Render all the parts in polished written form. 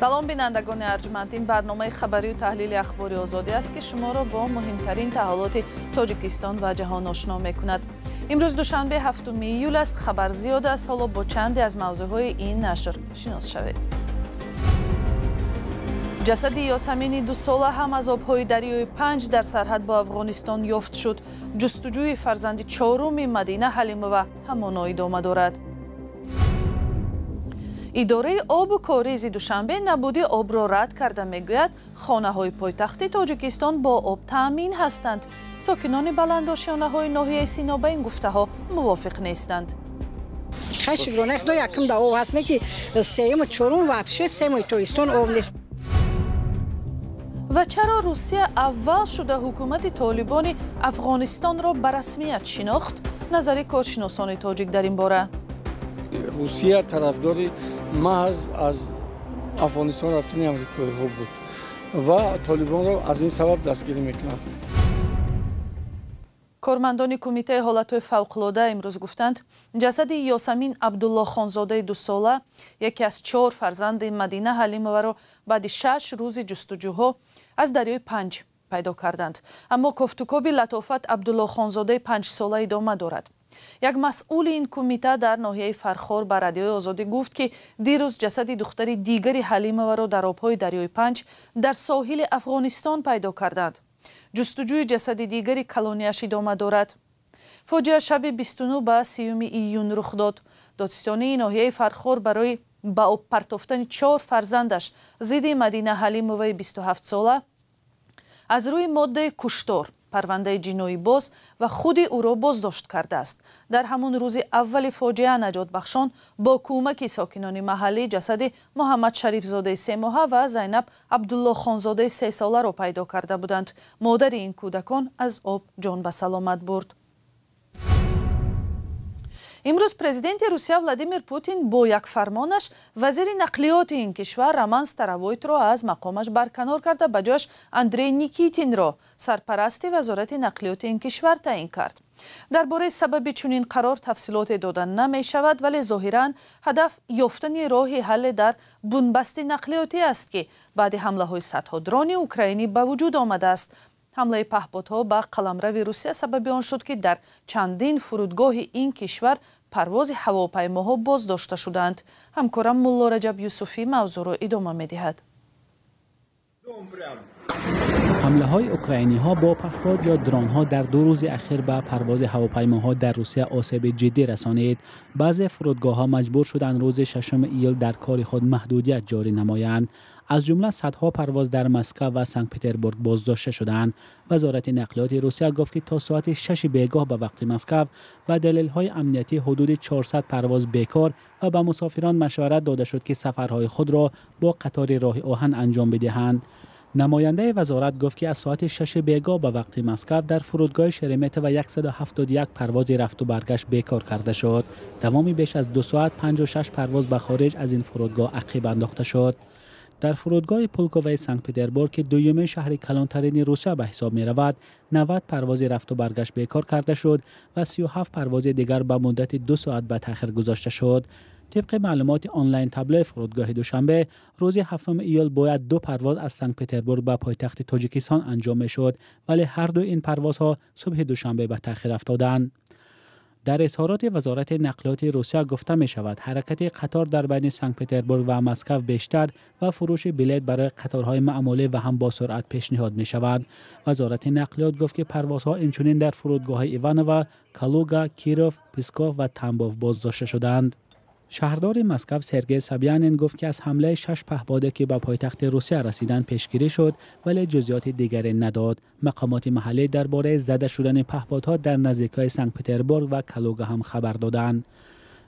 Салом, бинандагони арҷманд. Ин барномаи хабарию таҳлили Ахбори Озодӣ аст, ки шуморо бо муҳимтарин таҳаввулоти Тоҷикистон ва ҷаҳон ошно мекунад. Имрӯз душанбе, 7 июл аст. Хабар зиёд аст. Ҳоло бо чанде аз мавзӯъҳои ин нашр шинос шавед. Ҷасади Ёсамини 2-сола ҳам аз обҳои дарёи Панҷ дар сарҳад бо Афғонистон ёфт шуд. Ҷустуҷӯи фарзанди чоруми Мадина Ҳалимова ҳамоно идома дорад. Идораи обу коризи Душанбе набуди обро рад карда, мегӯяд, хонаҳои пойтахти Тоҷикистон бо об таъмин ҳастанд. Сокинони баландошёнаҳои ноҳияи Сино ба ин гуфтаҳо мувофиқ нестанд. Хай, шукрона Худо, якум да об ҳаст, не ки сеюму чорум вообще 3 моҳи тобистон об нест. Ва чаро Русия аввал шуда ҳукумати Толибони Афғонистонро ба расмият шинохт? Назари коршиносони тоҷик дар ин бора. Русия тарафдори маҳз аз Афғонистон рафтани амрикоиҳо буд ва Толибонро аз ин сабаб дастгирӣ мекунад. Кормандони Кумитаи ҳолатҳои фавқулода имрӯз гуфтанд, ҷасади Ёсамин Абдуллохонзодаи 2-сола, яке аз чор фарзанди Мадина Ҳалимоваро баъди 6 рӯзи ҷустуҷӯҳо аз дарёи Панҷ пайдо карданд. Аммо кофтукоби Латофат Абдуллохонзодаи 5-сола идома дорад. Як масъули ин кумита дар ноҳияи Фархор ба Радиои Озодӣ гуфт, ки дирӯз ҷасади духтари дигари Ҳалимоваро дар обҳои дарёи Панҷ дар соҳили Афғонистон пайдо карданд. Ҷустуҷӯи ҷасади дигари калонияш идома дорад. Фоҷиа шаби 29 ба 30 июн рух дод. Додситонии ноҳияи Фархор барои ба об партофтани чор фарзандаш зидди Мадина Ҳалимоваи 27-сола аз рӯи моддаи куштор парвандаи ҷиноӣ боз ва худи ӯро боздошт кардааст. Дар ҳамон рӯзи аввали фоҷиа наҷотбахшон бо кӯмаки сокинони маҳаллӣ ҷасади Муҳаммад Шарифзодаи 3-моҳа ва Зайнаб Абдуллохонзодаи 3-соларо пайдо карда буданд. Модари ин кӯдакон аз об ҷон ба саломат бурд. Имрӯз президенти Русия Владимир Путин бо як фармонаш вазири нақлиёти ин кишвар Роман Старовойтро аз мақомаш барканор карда, ба ҷояш Андрей Никитинро сарпарасти вазорати нақлиёти ин кишвар таъин кард. Дар бораи сабаби чунин қарор тафсилоте дода намешавад, вале зоҳиран ҳадаф ёфтани роҳи ҳалле дар бунбасти нақлиётӣ аст, ки баъди ҳамлаҳои садҳо дрони украинӣ ба вуҷуд омадааст. Ҳамлаи паҳподҳо ба қаламрави Русия сабаби он шуд, ки дар чандин фурудгоҳи ин кишвар парвози ҳавопаймоҳо боздошта шуданд. Ҳамкорам Мулло Раҷаб Юсуфӣ мавзӯъро идома медиҳад. Ҳамлаҳои украиниҳо бо паҳпод ё дронҳо дар 2 рӯзи ахир ба парвози ҳавопаймоҳо дар Русия осеби ҷиддӣ расонид. Баъзе фурудгоҳҳо маҷбур шуданд рӯзи 6 июл дар кори худ маҳдудият ҷорӣ намоянд. Аз ҷумла садҳо парвоз дар Москав ва Санкт Петербург боздошта шуданд. Вазорати нақлиёти Русия гуфт, ки то соати 6 бегоҳ ба вақти Москав ба далелҳои амниятӣ ҳудуди 400 парвоз бекор ва ба мусофирон машварат дода шуд, ки сафарҳои худро бо қатори роҳи оҳан анҷом бидиҳанд. Намояндаи вазорат гуфт, ки аз соати 6 бегоҳ ба вақти Москав дар фурудгоҳи Шереметьево 171 парвози рафту баргашт бекор карда шуд. Давоми беш аз 2 соат 56 парвоз ба хориҷ аз ин фурудгоҳ ақиб андохта шуд. Дар фурудгоҳи Пулковаи Санкт Петербург, ки дуюмин шаҳри калонтарини Русия ба ҳисоб меравад, 90 парвози рафту баргашт бекор карда шуд ва 37 парвози дигар ба муддати 2 соат ба таъхир гузошта шуд. Тибқи маълумоти онлайн таблои фурудгоҳи Душанбе, рӯзи 7 июл бояд ду парвоз аз Санкт Петербург ба пойтахти Тоҷикистон анҷом мешуд, вале ҳар дуи ин парвозҳо субҳи душанбе ба таъхир афтоданд. Дар изҳороти вазорати нақлиёти Русия гуфта мешавад, ҳаракати қатор дар байни Санкт Петербург ва Москав бештар ва фурӯши билет барои қаторҳои маъмулӣ ва ҳам босуръат пешниҳод мешавад. Вазорати нақлиёт гуфт, ки парвозҳо инчунин дар фурудгоҳҳои Иваново, Калуга, Киров, Псков ва Тамбов боздошта шуданд. Шаҳрдори Москав Сергей Собянин гуфт, ки аз ҳамлаи шаш паҳподе, ки ба пойтахти Русия расиданд, пешгирӣ шуд, вале ҷузъиёти дигаре надод. Мақомоти маҳаллӣ дар бораи зада шудани паҳподҳо дар наздикҳои Санкт Петербург ва Калуга ҳам хабар доданд.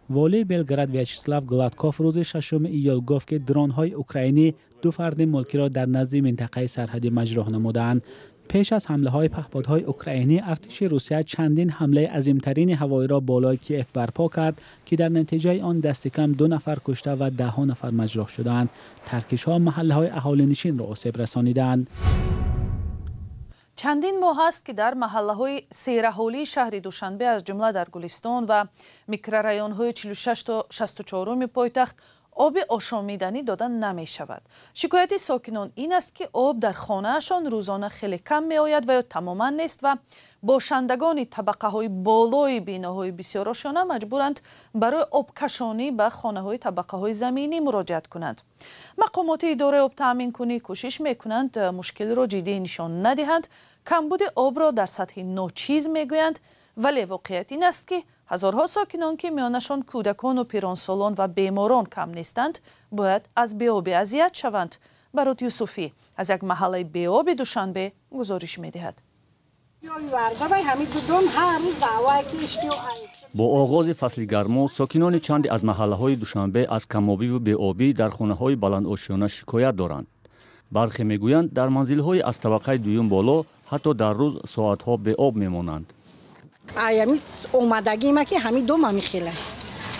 Волии Белгород Вячеслав Гладков рӯзи 6 июл гуфт, ки дронҳои украинӣ ду фарди мулкиро дар назди минтақаи сарҳадӣ маҷрӯҳ намуданд. Пеш аз ҳамлаҳои паҳподҳои украинӣ артиши Русия чандин ҳамлаи азимтарини ҳавоиро болои Киев барпо кард, ки дар натиҷаи он дасти кам ду нафар кушта ва даҳҳо нафар маҷрӯҳ шуданд. Таркишҳо маҳаллаҳои аҳолинишинро осеб расониданд. Чандин моҳ аст, ки дар маҳаллаҳои сераҳолии шаҳри Душанбе, аз ҷумла дар Гулистон ва микрорайонҳои 46 то 64 пойтахт, Оби ошомиданӣ дода намешавад. Шикояти сокинон ин аст, ки об дар хонаашон рӯзона хеле кам меояд ва ё тамоман нест ва бошандагони табақаҳои болои биноҳои бисёрошона маҷбуранд барои обкашонӣ ба хонаҳои табақаҳои заминӣ муроҷиат кунанд. Мақомоти идораи обтаъминкунӣ кӯшиш мекунанд мушкилро ҷиддӣ нишон надиҳанд, камбуди обро дар сатҳи ночиз мегӯянд, вале воқеият ин аст, ки ҳазорҳо сокинон, ки миёнашон кӯдакону пиронсолон ва беморон кам нестанд, бояд аз беобӣ азият шаванд. Барот Юсуфӣ аз як маҳаллаи беоби Душанбе гузориш медиҳад. Бо оғози фасли гармо сокинони чанде аз маҳаллаҳои Душанбе аз камобиву беобӣ дар хонаҳои баландошёна шикоят доранд. Бархе мегӯянд, дар манзилҳои аз табақаи дуюм боло ҳатто дар рӯз соатҳо беоб мемонанд. Аями омадагима ки ҳами дом ҳами хела.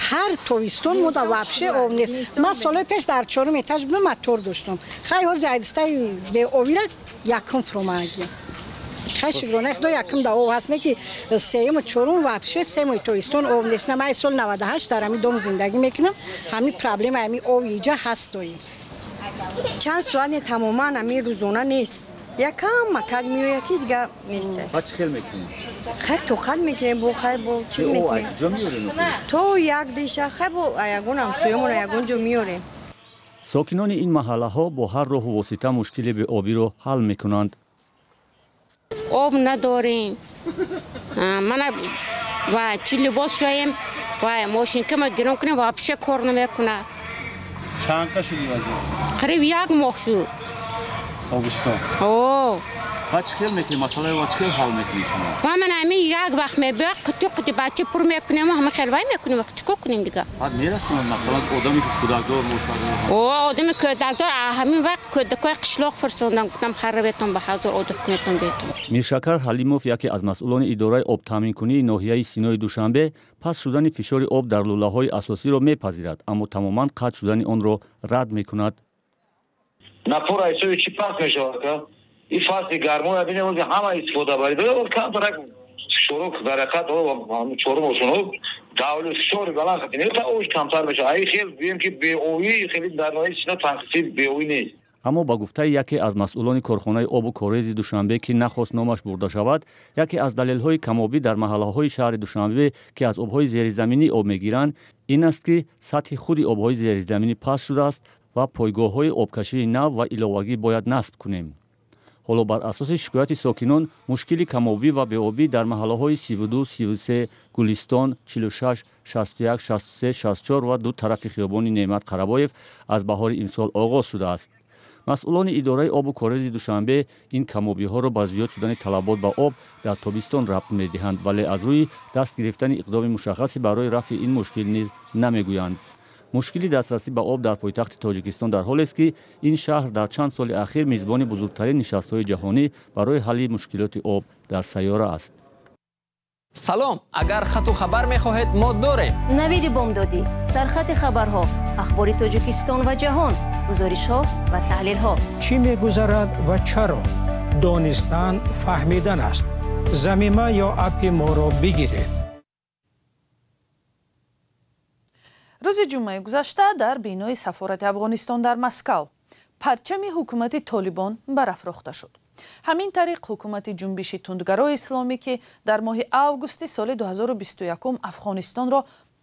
Ҳар тобистон мо да вообще об нест. Ман солҳои пеш дар чорум этаж будам, мотор доштам. Хай ҳозир айдистаи беобира якум фуромадагиам. Хай шукрона Худо, якум да об ҳаст, не ки сеюму чорум вообще 3 моҳи тобистон об нест. На, ман соли 98 дар ҳами дом зиндагӣ мекунам, ҳами проблема ҳами об иҷа ҳаст доим. Чанд соат не, тамоман ҳами рӯзона нест. Якам макак меояд, ки дига нест. Баъд чӣ хел мекунед? Хай, тоқат мекунем, бо хай, бо чӣ мекунем? То як диша хай, бо ягон ҳамсоямон ягон ҷо меорем. Сокинони ин маҳаллаҳо бо ҳар роҳу восита мушкили беобиро ҳал мекунанд. Об надорем. Мана ва чӣ либос шоем ва мошинкама гирон кунем, вообще кор намекунад. Чанд қа шуди вазъият? Қариб як моҳ шуд. Тобистон. О. Баъд чӣ хел мекунед? Масъалаи чӣ хел ҳал мекунед шумо? Ва ман ҳамин як вақт мебиёд, қути қути бача пур мекунем, ҳама хел вай мекунем, чӣ кор кунем дига? Баъд мерасонанд, масалан, одаме ки кӯдакдор бошад? О, одами кӯдакдор, ҳамин вақт кӯдакои қишлоқ фирсондам, гуфтам, харабетон ба ҳазор одат кунетон бетон. Миршакар Ҳалимов, яке аз масъулони идораи обтаъминкунии ноҳияи Синои Душанбе, паст шудани фишори об дар лӯлаҳои асосиро мепазирад, аммо тамоман қатъ шудани онро рад мекунад. Напор ҳисоби чӣ паст мешавад? Ин фасли гармоя бинем, ҳама истифода барид, камтарак фишоро дар ҳақиқат чорум ошоно давлу фишори баланд та ош камтар мешавад. Ай хел гӯем, ки беобӣ хеле дар ноҳияи Сино танқисӣ беобӣ нест. Аммо ба гуфтаи яке аз масъулони корхонаи обу корези Душанбе, ки нахост номаш бурда шавад, яке аз далелҳои камобӣ дар маҳаллаҳои шаҳри Душанбе, ки аз обҳои зеризаминӣ об мегиранд, ин аст, ки сатҳи худи обҳои зеризаминӣ паст шудааст ва пойгоҳҳои обкашии нав ва иловагӣ бояд насб кунем. Ҳоло бар асоси шикояти сокинон мушкили камобӣ ва беобӣ дар маҳаллаҳои 32, 33, Гулистон, 46, 61, 63, 64 ва ду тарафи хиёбони Неъмат Қарабоев аз баҳори имсол оғоз шудааст. Масъулони идораи обу корези Душанбе ин камобиҳоро ба зиёд шудани талабот ба об дар тобистон рабт медиҳанд, вале аз рӯи даст гирифтани иқдоми мушаххасе барои рафъи ин мушкил низ намегӯянд. Мушкили дастрасӣ ба об дар пойтахти Тоҷикистон дар ҳолест, ки ин шаҳр дар чанд соли ахир мизбони бузургтарин нишастҳои ҷаҳонӣ барои ҳалли мушкилоти об дар сайёра аст. Салом, агар хату хабар мехоҳед, мо дорем. Навиди бомдодӣ, сархати хабарҳо, ахбори Тоҷикистон ва ҷаҳон, гузоришҳо ва таҳлилҳо. Чӣ мегузарад ва чаро? Донистан фаҳмидан аст. Замима ё аппи моро бигиред. Рӯзи ҷумъаи гузашта дар бинои сафорати Афғонистон дар Москав парчами ҳукумати Толибон барафрохта шуд. Ҳамин тариқ ҳукумати ҷунбиши тундгарои исломӣ, ки дар моҳи августи соли 2021 Афғонистонро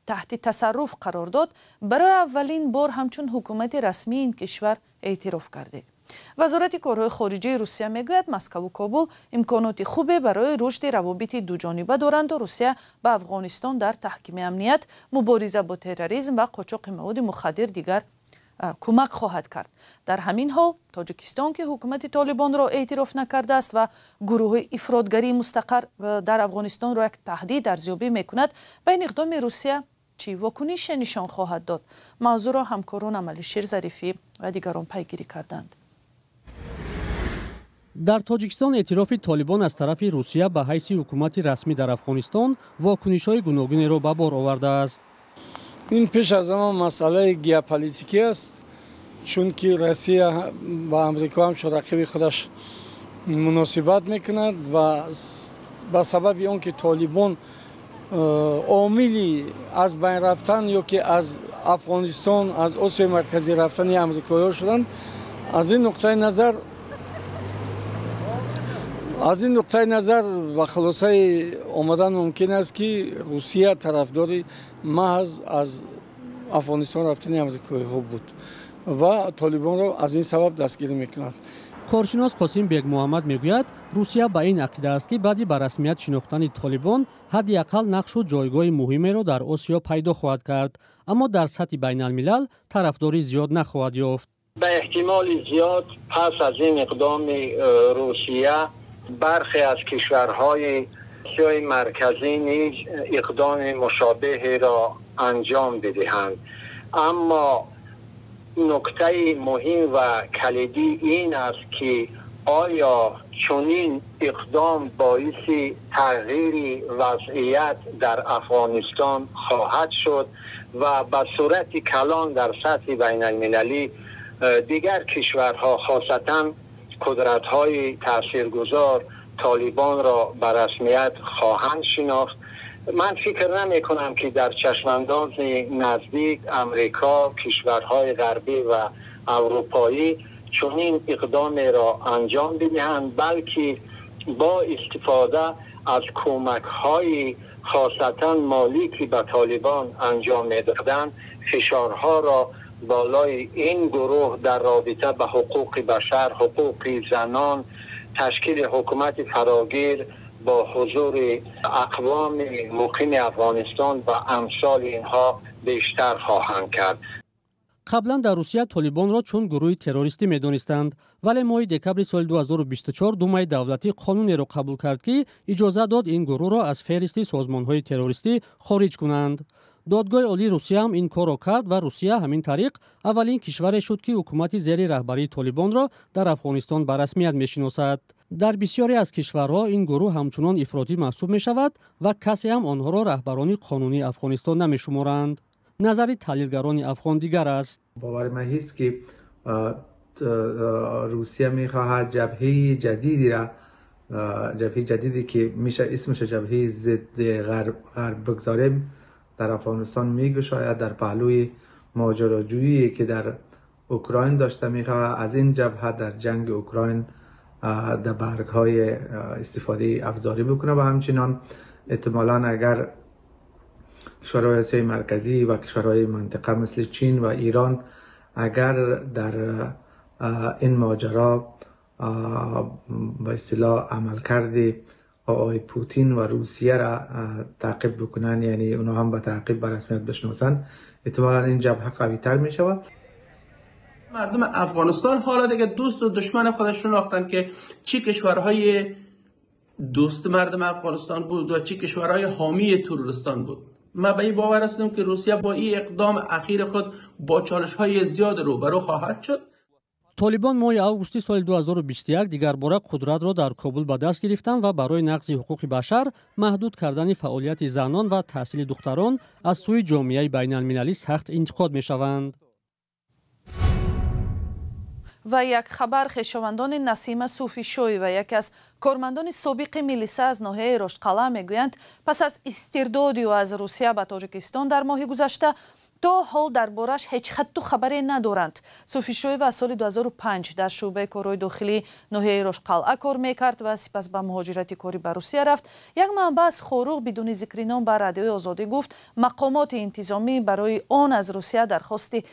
таҳти тасарруф қарор дод, барои аввалин бор ҳамчун ҳукумати расмии ин кишвар эътироф кардид. Вазорати корҳои хориҷии Русия мегӯяд, Москаву Кобул имконоти хубе барои рушди равобити дуҷониба доранду Русия ба Афғонистон дар таҳкими амният, мубориза бо терроризм ва қочоқи маводи мухаддир дигар кӯмак хоҳад кард. Дар ҳамин ҳол Тоҷикистон, ки ҳукумати Толибонро эътироф накардааст ва гурӯҳҳои ифротгарии мустақар дар Афғонистонро як таҳдид арзёбӣ мекунад, ба ин иқдоми Русия чӣ вокунише нишон хоҳад дод? Мавзӯъро ҳамкорон Амалишер Зарифӣ ва дигарон пайгирӣ карданд. Дар Тоҷикистон эътирофи Толибон аз тарафи Русия ба ҳайси ҳукумати расмӣ дар Афғонистон вокунишҳои гуногунеро ба бор овардааст. Ин пеш аз ҳама масъалаи геополитикӣ аст, чунки Россия ба Амрико ҳамчун рақиби худаш муносибат мекунад ва ба сабаби он ки Толибон Омили аз байн рафтан ё ки аз Афғонистон, аз Осиёи Марказӣ рафтани амрикоиҳо шуданд. Аз ин нуқтаи назар ба хулосаи омадан мумкин аст, ки Русия тарафдори маҳз аз Афғонистон рафтани амрикоиҳо буд ва Толибонро аз ин сабаб дастгирӣ мекунанд. Коршинос Қосим Бегмуҳаммад мегӯяд, Русия ба ин ақида аст, ки баъди ба расмият шинохтани Толибон ҳадди ақал нақшу ҷойгоҳи муҳимеро дар Осиё пайдо хоҳад кард, аммо дар сатҳи байналмилал тарафдорӣ зиёд нахоҳад ёфт. Ба эҳтимоли зиёд пас аз ин иқдоми Русия бархе аз кишварҳои Осиёи Марказӣ низ иқдоми мушобеҳеро анҷом бидиҳанд. Аммо нуктаи муҳим ва калидӣ ин аст, ки оё чунин иқдом боиси тағйири вазъият дар Афғонистон хоҳад шуд ва ба сурати калон дар сатҳи байналмилалӣ дигар кишварҳо, хосатан қудратҳои таъсиргузор, Толибонро ба расмият хоҳанд шинохт. Ман фикр намекунам, ки дар чашмандози наздик Амрико, кишварҳои ғарбӣ ва аврупоӣ чунин иқдомеро анҷом бидиҳанд, балки бо истифода аз кӯмакҳои хосатан молӣ, ки ба Толибон анҷом медоданд, фишорҳоро болои ин гурӯҳ дар робита ба ҳуқуқи башар, ҳуқуқи занон, ташкили ҳукумати фарогир бо ҳузури ақвоми муқими Афғонистон ва амсоли инҳо бештар хоҳанд кард. Қаблан дар Русия Толибонро чун гурӯҳи террористӣ медонистанд, вале моҳи декабри соли 2024 Думаи давлатӣ қонунеро қабул кард, ки иҷоза дод ин гурӯҳро аз феҳристи созмонҳои террористӣ хориҷ кунанд. Додгоҳи Олии Русия ҳам ин корро кард ва Русия ҳамин тариқ аввалин кишваре шуд, ки ҳукумати зери раҳбарии Толибонро дар Афғонистон ба расмият мешиносад. Дар бисёре аз кишварҳо ин гурӯҳ ҳамчунон ифротӣ маҳсуб мешавад ва касе ҳам онҳоро раҳбарони қонунии Афғонистон намешуморанд. Назари таҳлилгарони афғон дигар аст. Бовари ман ҳист, ки Русия мехоҳад ҷабҳаи ҷадиди را، ҷабҳаи ҷадиде ки میشه اسمش ҷабҳаи ضد غرب بگذاریم، در افغانستان میگشاید. در پهلوی ماجراجویی که در اوکراین داشته، میخواهد از این جبهه در جنگ اوکراین در برگ های استفاده ابزاری بکنه و همچنان احتمالاً اگر کشورهای آسیای مرکزی و کشورهای منطقه مثل چین و ایران اگر در این ماجرا به اصطلاح عملکرد آقای پوتین و روسیه را تعقیب بکنن، یعنی اونا هم به تعقیب به رسمیت بشناسن، احتمالا این جبهه قوی تر می شود. مردم افغانستان حالا دیگه دوست و دشمن خودش شناختن که چی کشورهای دوست مردم افغانستان بود و چی کشورهای حامی تروریستان بود. من به این باور هستم که روسیه با این اقدام اخیر خود با چالش های زیاد روبرو خواهد شد. Толибон моҳи августи соли 2021 дигарбора қудратро дар Кобул ба даст гирифтанд ва барои нақзи ҳуқуқи башар, маҳдуд кардани фаъолияти занон ва таҳсили духтарон аз сӯи ҷомеаи байналмилалӣ сахт интиқод мешаванд. Ва як хабар: хешовандони Насима Суфишоева, яке аз кормандони собиқи милиса аз ноҳияи Роштқалъа, мегӯянд, пас аз истирдоди ӯ аз Русия ба Тоҷикистон дар моҳи гузашта то ҳол дар бораш ҳеҷ хатту хабаре надоранд. Суфишоева аз соли 2005 дар шӯъбаи корҳои дохилии ноҳияи Роштқалъа кор мекард ва сипас ба муҳоҷирати корӣ ба Русия рафт. Як манбаъ аз Хоруғ бидуни зикри ном ба Радиои Озодӣ гуфт, мақомоти интизомӣ барои он аз Русия дархости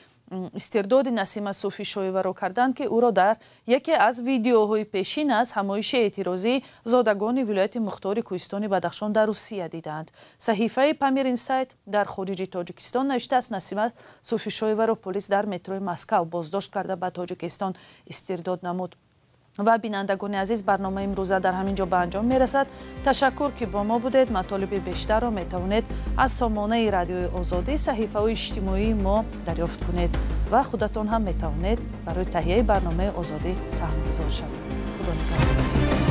истирдоди Насима Суфишоеваро карданд, ки ӯро дар яке аз видеоҳои пешин аз ҳамоиши эътирозии зодагони вилояти мухтори кӯҳистони Бадахшон дар Русия дидаанд. Саҳифаи Памир Инсайт дар хориҷи Тоҷикистон навиштааст, Насима Суфишоеваро полис дар метрои Москав боздошт карда, ба Тоҷикистон истирдод намуд. Ва бинандагони азиз, барномаи имрӯза дар ҳамин ҷо ба анҷом мерасад. Ташаккур, ки бо мо будед. Матолиби бештарро метавонед аз сомонаи Радиои Озодӣ, саҳифаҳои иҷтимоии мо дарёфт кунед ва худатон ҳам метавонед барои таҳияи барномаи Озодӣ саҳмгузор шавед. Худо нигаҳдор.